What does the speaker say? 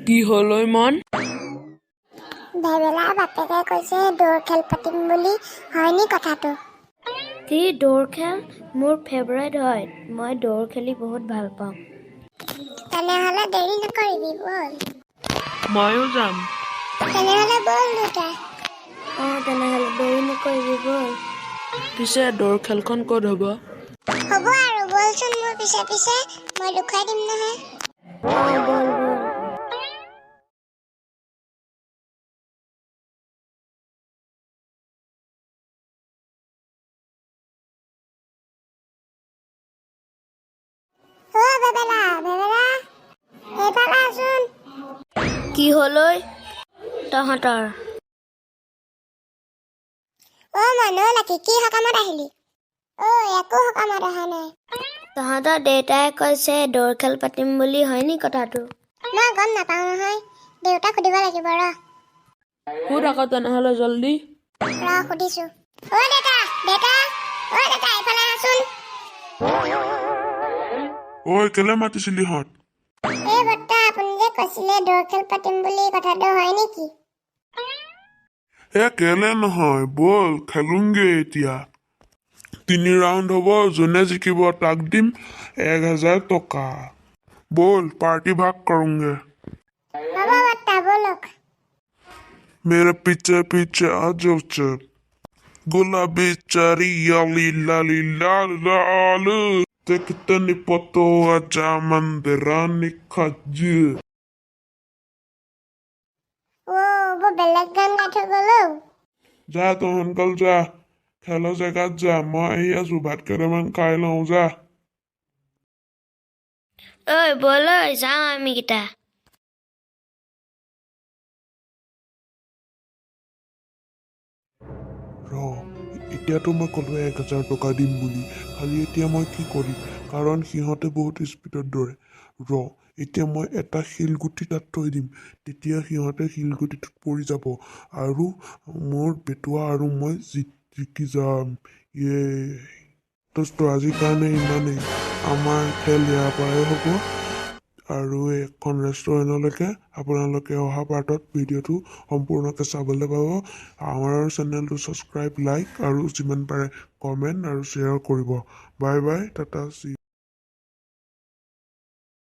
কি হ'ল ঐ মন? ভেবেলাৰ বাপেকে কৈছে দৌৰ খেল পাতিম বুলি, হয়নি কথাটো? কি দৌৰ খেল? মোৰ ফেভৰেট হয়, মই দৌৰ খেলি বহুত ভাল পাওঁ। তেনেহ'লে দেৰি নকৰিবি, ব'ল। ময়ো যাম। তেনেহ'লে ব'ল দুটা। অঁ, তেনেহ'লে দেৰি নকৰিবি, ব'ল। পিছে দৌৰ খেলখন ক'ত হ'ব? হ'ব আৰু, ব'লচোন মোৰ পিছে পিছে, মই দেখুৱাই দিম নহয়। অঁ, ব'ল ব'ল। অ' ভেবেলা, ভেবেলা, এইফালে আহচোন। কি হ'ল ঐ তহঁতৰ? অ' মন, অ' লাকি, কি সকামত আহিলি? অ' একো সকামত অহা নাই। তহঁতৰ দেউতাই কৈছে দৌৰ খেল পাতিম বুলি, হয়নি কথাটো? মই গম নাপাওঁ নহয়, দেউতাক সুধিব লাগিব। ৰ। সুধ আকৌ তেনেহ'লে জল্দি। ৰ, সুধিছো। অ' দেউতা, দেউতা, অ' দেউতা, এইফালে আহচোন। ঐ, কেলে মাতিছিলি হঁত? এই বৰ্তা, আপুনি যে কৈছিলে দৌৰ খেল পাতিম বুলি, কথাটো হয় নেকি? এ কেলে নহয়, ব'ল খেলোংগে। এতিয়া 3 ৰাউণ্ড হ'ব, যোনে জিকিব তাক দিম 1000 টকা। ব'ল, পাৰ্টি ভাগ কৰোঁগে। হ'ব বৰ্তা, ব'লক। मेरे पीछे पीछे आ जाओ चल, गुलाबी चरियाली लाली लाल लाल, देखते नी पतो आजा मंदिरानी खज। অ' বৰ বেলেগ গান গাই থৈ গ'ল অ'। যা তই, সোনকাল যা, খেলৰ জেগাত যা। মই আহি আছো, ভাত কেইটামান খাই লওঁ, যা। ঐ ব'ল ঐ, যাওঁ আমিকেইটা। ৰ, এতিয়াতো মই ক'লোৱে 1000 টকা দিম বুলি। খালি এতিয়া মই কি কৰিম? কাৰণ সিহঁতে বহুত স্পীডত দৌৰে। ৰ, এতিয়া মই এটা শিলগুটি তাত থৈ দিম, তেতিয়া সিহঁতে শিলগুটিটোত পৰি যাব আৰু মোৰ বেটুৱা আৰু মই জিকি যাম। ইয়ে দোস্ত, আজিৰ কাৰণে ইমানেই। আমাৰ খেল ইয়াৰ পৰাই হ'ব আৰু এখন ৰেষ্টুৰেণ্টলৈকে। আপোনালোকে অহা পাৰ্টত ভিডিঅ'টো সম্পূৰ্ণকৈ চাবলৈ পাব। আমাৰ চেনেলটো ছাবস্ক্ৰাইব, লাইক আৰু যিমান পাৰে কমেণ্ট আৰু শ্বেয়াৰ কৰিব। Bye bye, Tata, C.